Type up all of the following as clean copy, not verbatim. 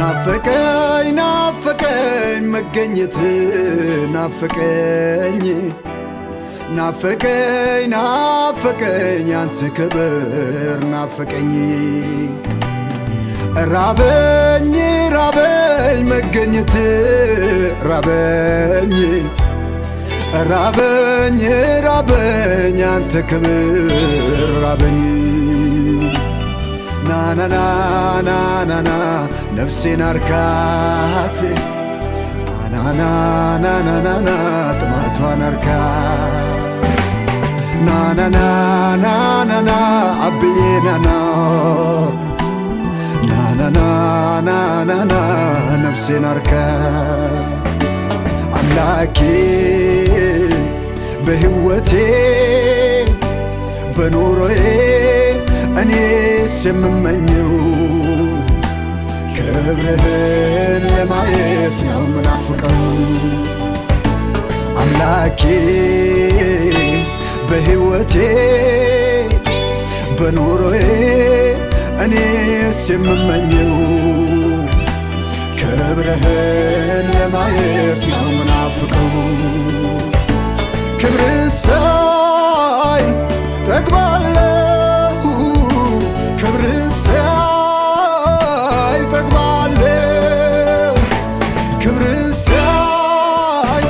ናፈቀኝ ናፈቀኝ መገኘት ናፈቀኝ ናፈቀኝ ናፈቀኝ አንተ ክብር ናፈቀኝ ራበኝ ራበኝ መገኘት ራበኝ ራበኝ ራበኝ አንተ ክብር ራበኝ ናናና ናናና ነፍሴን አርካት ናናና ጥማቷን አርካት ናናና ናናና አብዬ ናና ናናና ናናና ነፍሴን አርካት አምላኬ በሕይወቴ በኑሮዬ እኔስ የምመኘው ክብርህን ለማየት ነው ምናፍቀው አምላኬ በሕይወቴ በኑሮዬ እኔስ የምመኘው ክብርህን ለማየት ነው ምናፍቀው ክብር ሳይ ጠግባለሁ ክብር ሳይ ጠግባለሁ ክብር ሳይ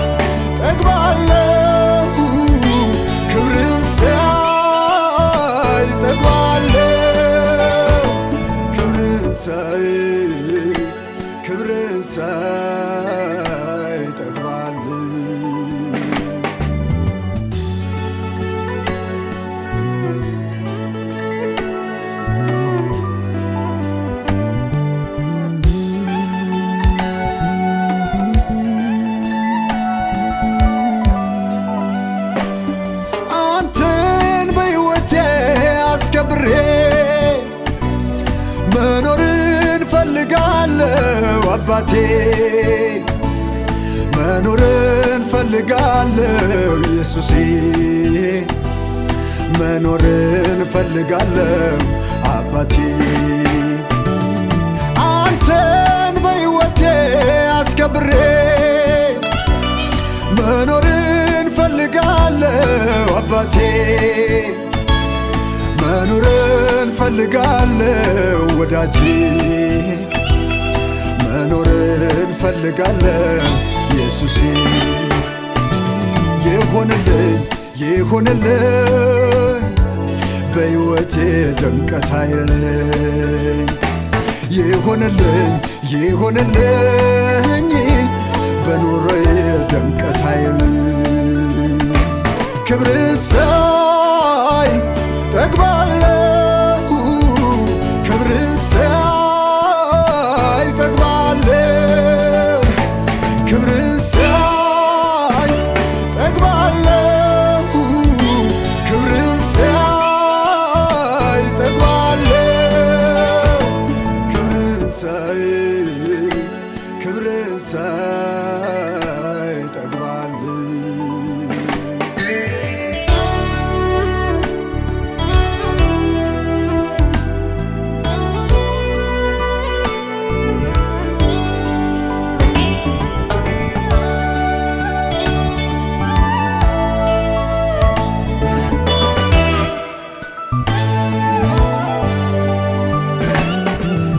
ጠግባለሁ ክብር ሳይ ጠግባለሁ ክብር ሳይ ክብር ሳይ ጠግባለሁ አንተን በሕይወቴ አስከብሬ መኖርን ፈልጋለሁ አባቴ መኖርን ፈልጋለሁ ኢየሱሴ መኖርን ፈልጋለሁ አባቴ አንተን በሕይወቴ አስከብሬ መኖርን ፈልጋለሁ አባቴ መኖርን ፈልጋለሁ ወዳጄ መኖርን ፈልጋለሁ ኢየሱሴ ይሁንልኝ ይሁንልኝ በሕይወቴ ድምቀት አይለኝ ይሁንልኝ ይሁንልኝ በኑሮዬ ድምቀት አይለኝ ክብር ሳይ ጠግባለሁ ክብር ሳይ ጠግባለሁ ክብር ሳይ ጠግባለሁ ክብር ሳይ ጠግባለሁ ክብር ሳይ ክብር ሳይ ጠግባለሁ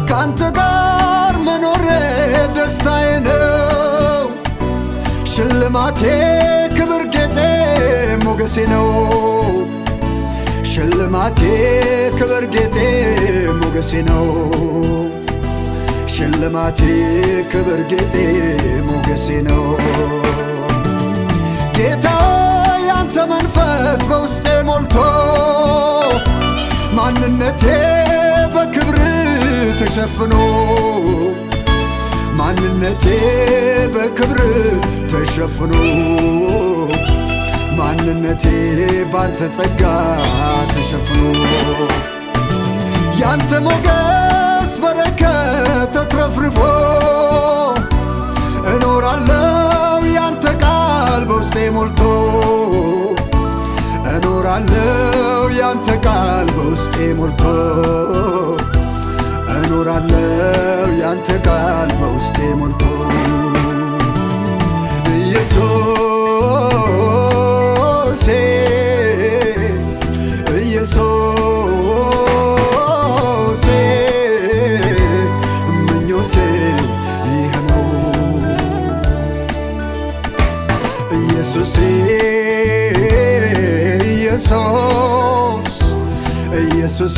ካንተ ጋር መኖሬ ደስታዬ ነው ሽልማቴ ክብር ጌጤ ሞገሴ ነው ሽልማቴ ክብር ጌጤ ሞገሴ ነው ሽልማቴ ክብር ጌጤ ሞገሴ ነው ጌታ ያንተ መንፈስ በውስጤ ሞልቶ ማንነቴ በክብር ተሸፍኖ ማንነቴ በክብር ተሸፍኖ ማንነቴ ባንተ ጸጋ ተሸፍኖ ያንተ ሞገስ በረከት ተትረፍርፎ እኖራለሁ ያንተ ቃል በውስጤ ሞልቶ እኖራለሁ ያንተ ቃል በውስጤ ሞልቶ እኖራለሁ ያንተ ቃል በውስጤ ሞልቶ። ኢየሱሴ፣ ኢየሱሴ፣ ምኞቴ ይህ ነው። ኢየሱሴ፣ ኢየሱስ፣ ኢየሱሴ።